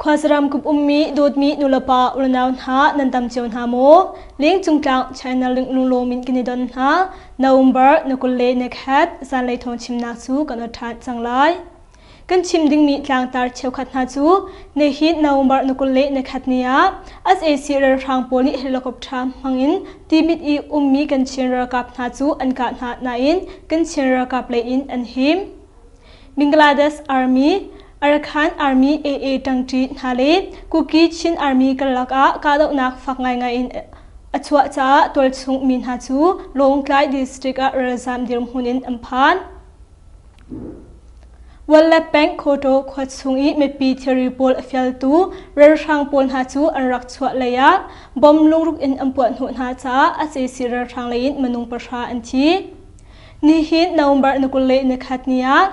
Khuasaram kup ummi dawtmi nulepa unau hna nan tam cio hna maw? Lengcung tlang China lunglawm in kan i don hna. November na 20 le na khat zanlei thawng chimnak cu kan ot ṭhan cang lai. Kan chim dingmi tlangtar cheukhat hna cu nihin November na 20 le na khat ni ah SAC ralhrang pawl nih helicopter hmangin Timit i ummi kan Chin ralkap hna cu an kah hna nain kan Chin ralkap lei in an him. Bangladesh Army, Arakan Army AA ṭangṭi hna le Kuki Chin Army karlak ah kahdohnak fak ngaingai in a chuah caah tualchung mi hna cu Lawngtlai district ah ralzam dirhmun in an phan. Wallap peng Khoto khua chung i mipi thilri pawl a fialtu ralhrang pawl hna cu an rak chuah lei ah bomb lungruk in an puah hnawh hna caah sac ralhrang lei in minung pahra an thi. Nihin November ni 21 ni ah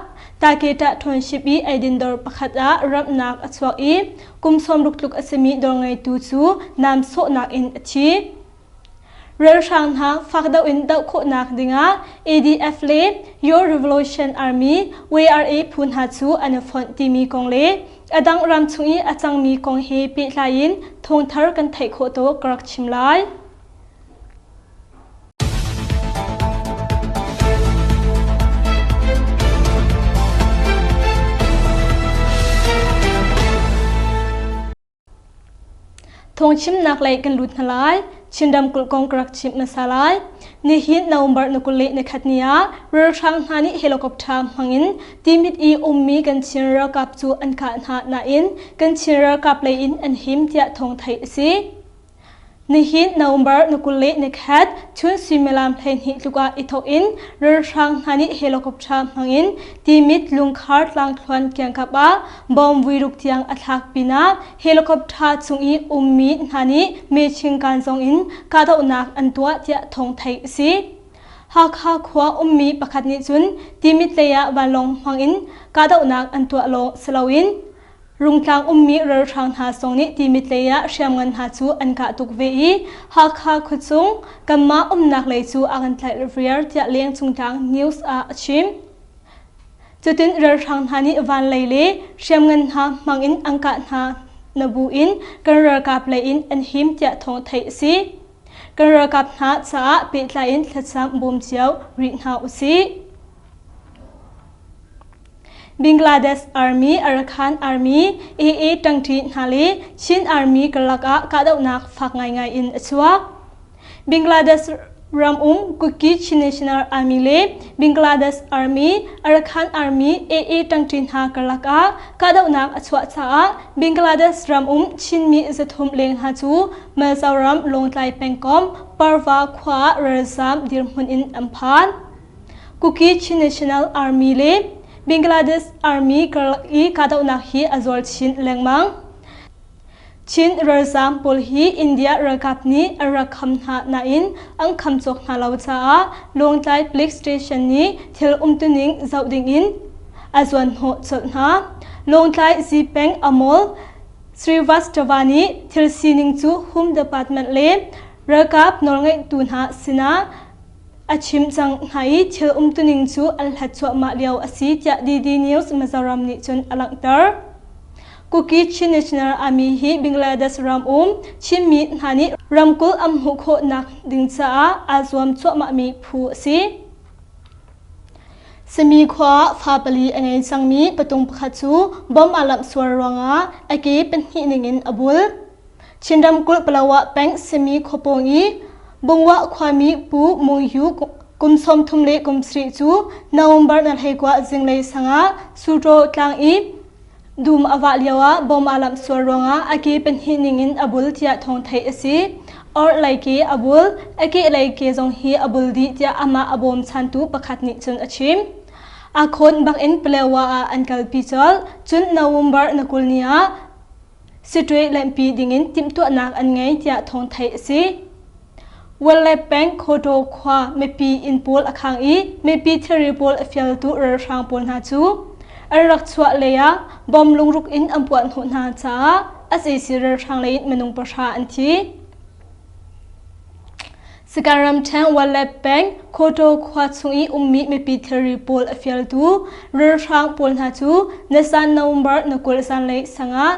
Taketa Township i eidin dawr pakhat ah ramhnak a chuak i kum 60 tluk a simi dawr ngeitu cu nam sawhnak in a thi. Ralhrang hna fak doh in doh khawhnak dingah ADF le Your Revolution Army YRA phu hna cu an i fonh timi kong le a dang ram chung i a cangmi kong he pehtlai in thawngthar kan theih khawh tawk ka rak chim lai. Thawngchimnak lei kan lut hna lai. Chin ramkulh kong ka rak chimh hmasa lai. Nihin November ni 21 ni ah ralhrang hna nih helicopter hmangin Timit i ummi kan Chin ralkap cu an kah hna nain kan Chin ralkap lei in an him tiah thawng theih a si. Nihin November ni 21 chun suimilam 12 tluk ah i thawk in ralhrang hna nih helicopter hmangin Timit lungkhar tlangthluan kiangkap ah bomb vuiruk tiang a thlak pinah helicopter chung i ummi hna nih mechingkan zong in kahdohnak an tuah tiah thawng theih a si. Hakha khua ummi pakhat nih cun Timit lei ah vanlawng hmangin kahdohnak an tuah lawng si loin Rungtlang ummi ralhrang hna zong nih Timit lei ah hriamngan hna cu an kah tuk ve i Hakha khuachung kanmah umnak lei cu a kan tlaih riar tiah Lengcungtlang News ah a chim. Cutin ralhrang hna nih van lei le hriamngan hna hmang in an kah hna na bu in kan ralkap lei in an him tiah thawng theih a si. Kan ralkap hna caah pehtlai in thlacam bawm cio rih hna usih. Bangladesh Army, Arakan Army, AA ṭangṭi hna le Chin Army karlak ah kahdohnak fak ngaingai in a chuak. Bangladesh ram um Kuki Chin National Army le Bangladesh Army, Arakan Army, AA ṭangṭi hna karlak ah kahdohnak a chuah caah Bangladesh ram um Chinmi 300 leng hna cu Mizoram Lawngtlai pengkomh Parva khua ah ralzaam dirhmun in an phan. Kuki Chin National Army le Bangladesh Army karlak i kahdohnak hi a zual chin lengmang. Chin ralzaam pawl hi India ralkap nih an rak kham hna nain an kham cawk hna lo caah Lawngtlai Police Station nih thil umtuning zoh dingin a zuanhnawh colh hna. Lawngtlai Zipeng Amol Srivastava nih thil sining cu Home Department le ralkap nawlngeihtu hna sinah A chim cang hna i thil umtuning cu an hlat cuahmah lio a si tiah DD News Mizoram nih cun a langhter. Kuki Chin National Army hi Bangladesh ram um Chinmi hna nih ramkulh an hmuh khawhnak ding caah aa zuam cuahmahmi phu a si. Sami khua ah fa pali a ngei cangmi patung pakhat cu bomb aa lamh sual ruangah a ke pahnih ningin a bul. Chin ramkulh Palawa peng simi khuapawng i Bungwah khuami Pu Mung Yu kum 30 le kum sarih cu November na hleikua zinglei sangah Sutro tlang i dum a vah lioah bom aa lamh sual ruangah a ke pahnih ningin a bul tiah thawng theih a si. Orhlei ke a bul, a kehlei ke zong hi a bul dih tiah amah a bawmchantu pakhat nih cun a chim. A khawn bakin Palawa ah an kalpi colh. Cun November na 20 ni ah Siṭuai lenhpi dingin timhtuahnak an ngei tiah thawng theih a si. Welle peng Khoto khua mipi inn pawl a khang i mipi thilri pawl a fialtu ralhrang pawl hna cu an rak chuah lei ah bomb lungruk in an puah hnawh hna caah sac ralhrang lei in minung pahra an thi. Sagaing ramṭhen Welle peng Khoto khua chung i ummi mipi thilri pawl a fialtu ralhrang pawl hna cu Nisan November na 20 zanlei sangah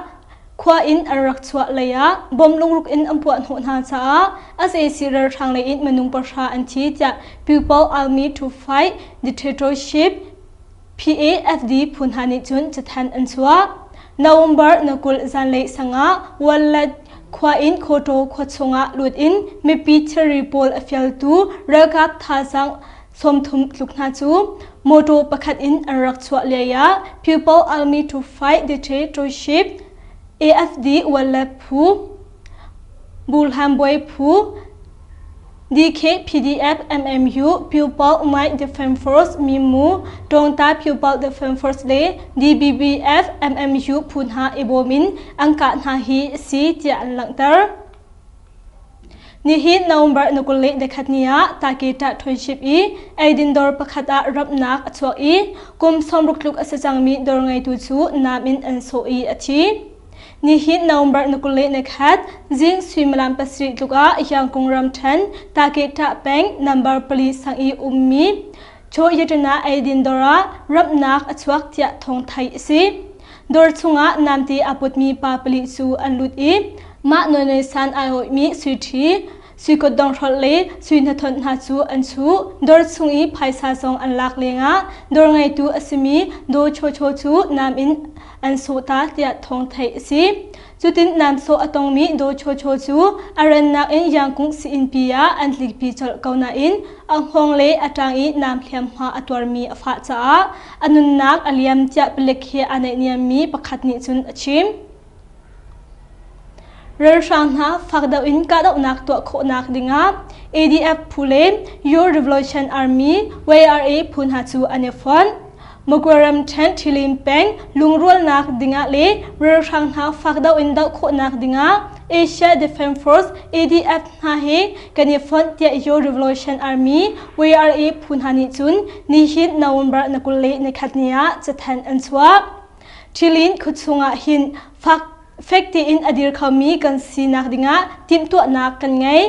Khua in an rak chuah lei ah bom lungruk in an puah hnawh hna caah sac ralhrang lei in minung pahra an thi tiah People Army to Fight Dictatorship PAFD phu hna nih cun cathanh an chuah. November na 20 zanlei sangah Wallet khua in Khoto khua chungah lut in mipi thilri pawl a fialtu ralkap thazaang 30 tluk hna cu motor pakhat in an rak chuah lio ah People Army to Fight Dictatorship AFD Wallet phu Bulhambuai phu DK PDF MMU People Might Defense Force Mimu Tawngta People Defense Force le DBBF MMU phu hna i bawm in an kah hna hi a si tiah an langhter. Nihin November na 21 ni ah Taketa Township i eidin dawr pakhat ah ramhnak a chuak i kum 60 tluk a si cangmi dawr ngeitu cu nam in an sawh i a thi. Nihin November na 21 zing suimilam pasarih tluk ah Yangkung ramṭhen Taketa peng number pali sang i ummi Chaw Yatana eidin dawr ah ramhnak a chuak tiah thawng theih a si. Dawr chungah namte aa putmi pa pali cu an lut i mah nawlnei san ai awihmi sui ṭhi, sui kutdonghrolh le sui hnathawnh hna cu an chuh. Dawr chung i phaisa zong an lak lengah dawr ngeitu a simi Daw Chaw Chaw cu nam in an sawh ta tiah thawng theih a si. Cutin nam sawh a tongmi Daw Chaw Chaw cu a rannak in Yangkung sii-innpi ah an tlikpi colh ko nain a hngawng le a ṭang i nam hliamhma a tuarmi a fah caah a nunnak a liam tiah palik he aa naihniammi pakhat nih cun a chim. Ralhrang hna fak deuh in kahdohnak tuah khawhnak dingah ADF phu le Your Revolution Army YRA phu hna cu an i fonh. Magwe ramṭhen Ṭhilin peng lungrualnak dingah le ralhrang hna fak deuh in doh khawhnak dingah Asia Defense Force ADF hna he kan i fonh tiah Your Revolution Army YRA phu hna nih cun nihin November na 21 ni ah cathanh an chuah. Ṭhilin khuachung ah hin fak fek tein a dir khomi kan sinak dingah timhtuahnak kan ngei.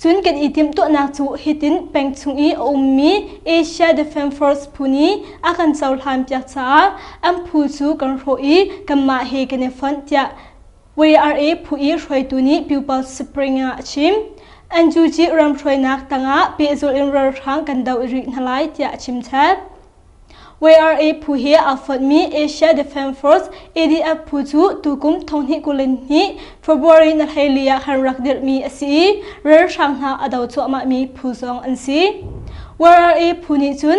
Cun kan i timhtuahnak cu hitin peng chung i a ummi Asia Defense Force phu nih a kan cohlanpiak caah an phu cu kan hrawh i kanmah he kan i fonh tiah YRA phu i hruaitu nih Pupil Spring ah a chim. NUG ramhruainak tangah pehzulh in ralhrang kan doh rih hna lai tiah a chim chap. YRA phu he aa fonhmi Asia Defense Force ADF phu cu tukum thonghnih 22 February na hleili ah khan rak dirhmi a si i ralhrang hna a do cuahmahmi phu zong an si. YRA phu nih cun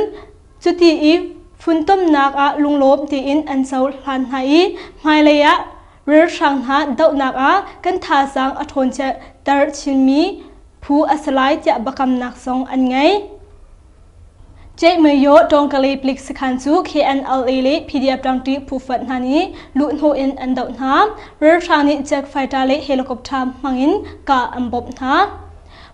cuti i funtomnak ah lunglawm tein an cohlan hna i hmailei ah ralhrang hna dohnak ah kan thazaang a ṭhawn ter chinmi phu a si lai tiah biakamnak zong an ngei. Ceihmaiyaw Tawngkalay palik sakhan cu KNLA le PDF ṭangṭi phu fonh hna nih luhhnawh in an doh hna. Ralhrang nih jet fighter le helicopter hmangin kah an bawmh hna.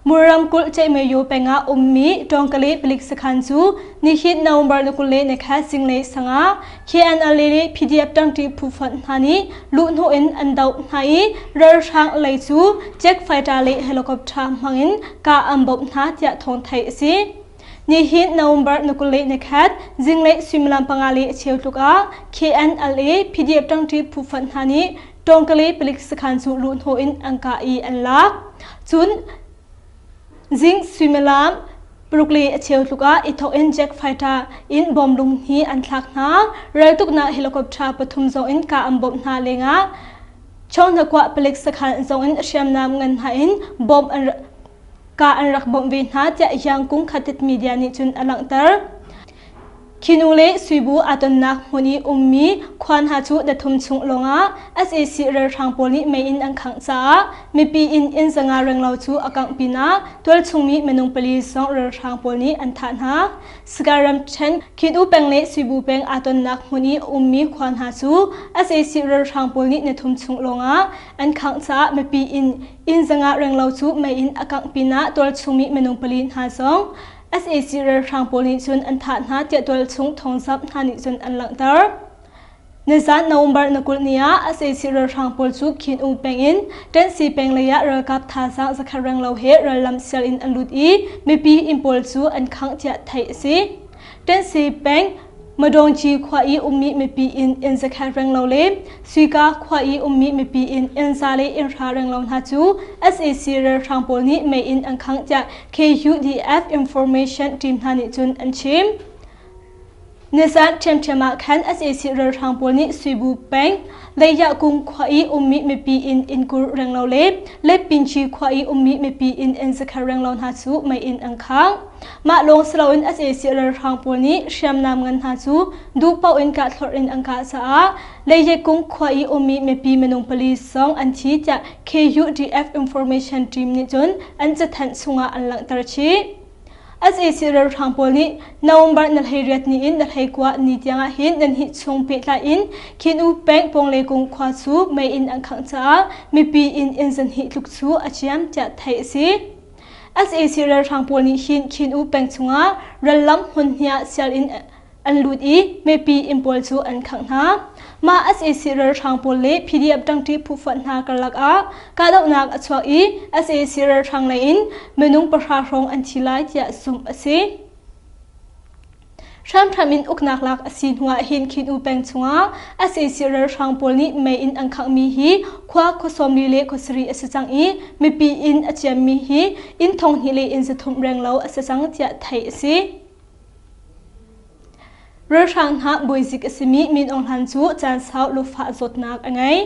Mur ramkulh Ceihmaiyaw peng ah ummi Tawngkalay palik sakhan cu nihin November 21 zinglei sangah KNLA le PDF ṭangṭi phu fonh hna nih luhhnawh in an doh hna i ralhrang lei cu jet fighter le helicopter hmangin kah an bawmh hna tiah thawng theih a si. Nihin November na 21 zinglei suimilam panga le a cheu tluk ah KNLA PDF ṭangṭi phu fonh hna nih Tawngkale palik sakhan cu luhhnawh in an kah i an lak. Cun zing suimilam paruk le a cheu tluk ah i thawk in jet fighter in bom lung hi an thlak hna. Raltuknak helicopter pathum zong in kah an bawmh hna lengah Chawnghnakua palik sakhan zong in hriamnam ngan hna in bom an kah an rak bawmh ve hna tiah Yangkung Khatit media nih cun a langhter. Khinu le Suibu aa tonnak hmun i ummi khua hna cu dathum chung lawngah sac ralhrang pawl nih mei in an khangh caah mipi inn inn zanga renglo cu a kangh pinah tualchungmi minung pali zong ralhrang pawl nih an thah hna. Sagaing ramṭhen Khinu peng le Suibu peng aa tonnak hmun i ummi khua hna cu sac ralhrang pawl nih nithum chung lawngah an khangh caah mipi inn inn zanga renglo cu mei in a kangh pinah tualchungmi minung pali hna zong sac ralhrang pawl nih cun an thah hna tiah tualchung thawngzamh hna nih cun an langhter. Nizan November na 20 ni ah sac ralhrang pawl cu Khin U peng in Tensi peng lei ah ralkap thazaang zakhat renglo he rallam sial in an lut i mipi inn pawl cu an khangh tiah theih a si. Tensi peng. Madawngci khua i ummi mipi inn inn zakhat renglo le Suika khua i ummi mipi inn inn za le inn hra renglo hna cu sac ralhrang pawl nih mei in an khangh tiah KUDF information team hna nih cun an chim. Nizan ṭhiamṭhiam ah khan sac ralhrang pawl nih Suibu peng Leiyahkung khua i ummi mipi inn inn kur renglo le Lepinci khua i ummi mipi inn inn zakhat renglo hna cu mei in an khangh. Mah lawng si loin sac ralhrang pawl nih hriamnam ngan hna cu duh paoh in kahthlorh in an kah caah Leiyekung khua i ummi mipi minung pali zong an thi tiah KUDF Information Team nih cun an cathanh chungah an langhter chih. Sac ralhrang pawl nih November na 18 ni in na 19 ni tiangah hin nan hih chung pehtlai in Khin-U peng Pawnglekung khua cu mei in an khangh caah mipi inn inn zanhnih tluk cu a ciam tiah theih a si. Sac ralhrang pawl nih hin Khin-U peng chungah rallam hmun hnih ah sial in an lut i mipi inn pawl cu an khangh hna. Mah sac ralhrang pawl le PDF ṭangṭi phufonh hna karlak ah kahdohnak a chuak i sac ralhrang lei in minung pahra hrawng an thi lai tiah zumh a si. Hramhram in uknak lak a si hnuah hin Khin-U peng chungah sac ralhrang pawl nih mei in an khanghmi hi khua khuasawmli le khuasarih a si cang i mipi inn a ciammi hi inn thonghnih le inn zathum renglo a si cang tiah theih a si. Ralhrang hna bawizik a simi Min Aung Hlaing cu caan sau lufah zawtnak a ngei.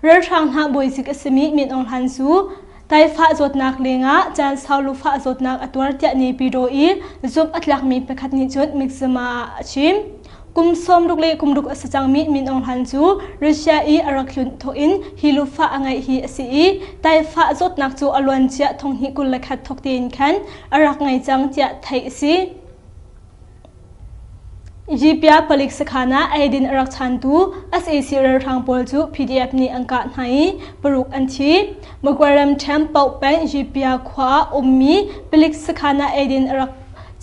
Ralhrang hna bawizik a simi Min Aung Hlaing cu taifah zawtnak lengah caan sau lufah zawtnak a tuar tiah Naypyidaw i zumh a tlakmi pakhat nih cun Mizzima ah a chim. Kum 60 le kum ruk a si cangmi Min Aung Hlaing cu Russia i a rak tlun thawk in hi lufah a ngeih hi a si i taifah zawtnak cu a luancia thonghnih 21 thawk tein khan a rak ngei cang tiah theih a si. Yipya palik sakhan ah eidin a rak chantu sac ralhrang pawl cu PDF nih an kah hna i paruk an thi. Magway ramṭhen Paoh peng Yipya khua ah ummi palik sakhan ah eidin a rak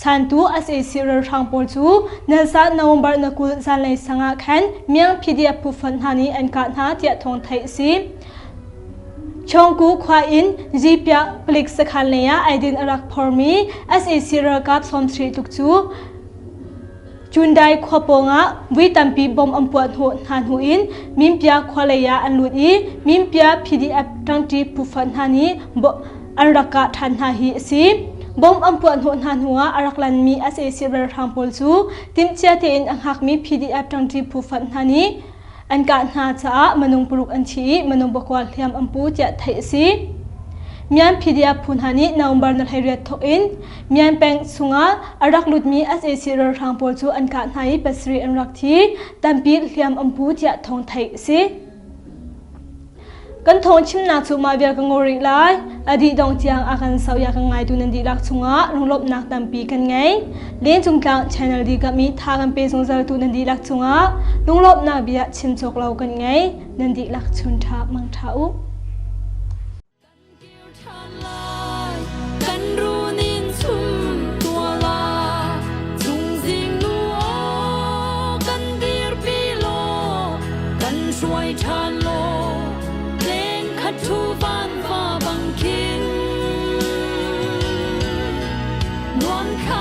chantu sac ralhrang pawl cu nalzah November na 20 zanlei sang ah khan Myang PDF phufonh hna nih an kah hna tiah thawng theih a si. Chawngku khua in Zipia palik sakhan lei ah eidin a rak phormi sac ralkap 30 tluk cu Cundai khua pawngah vui tampi bom an puah hnawh hna hnu in Minpia khua lei ah an lut i Minpia PDF ṭangṭi phufonh hna nih an rak kah ṭhan hna hi a si. Bom an puah hnawh hna hnuah a rak lanmi sac ralhrang pawl cu timhcia tein a hngakmi PDF ṭangṭi phufonh hna nih An kah hna caah minung paruk an thi i minung pakua hliam an pu tiah theih a si. Myan PDF phu hna nih November na 18 thawk in Myan peng chungah a rak lutmi sac ralhrang pawl cu an kah hna i pasarih an rak thi, tampi hliam an pu tiah thawng theih a si. Kan thawng chimnak cu mah vial ka ngol rih lai. A dih dong tiang a kan sau ya kan ngaitu nan dihlak chungah lunglawmhnak tampi kan ngei. Lencung Tlang channel dikam i tha kan pe zungzal tu nan dihlak chungah lunglawmhnak bia chim cawk lo kan ngei. Nan dihlak chun ṭha mang ṭha u. Kan runin chum tua la chungzing nu aw kan dirpi law kan hruai ṭhan law leng khat thu van va bang khin nuam kha.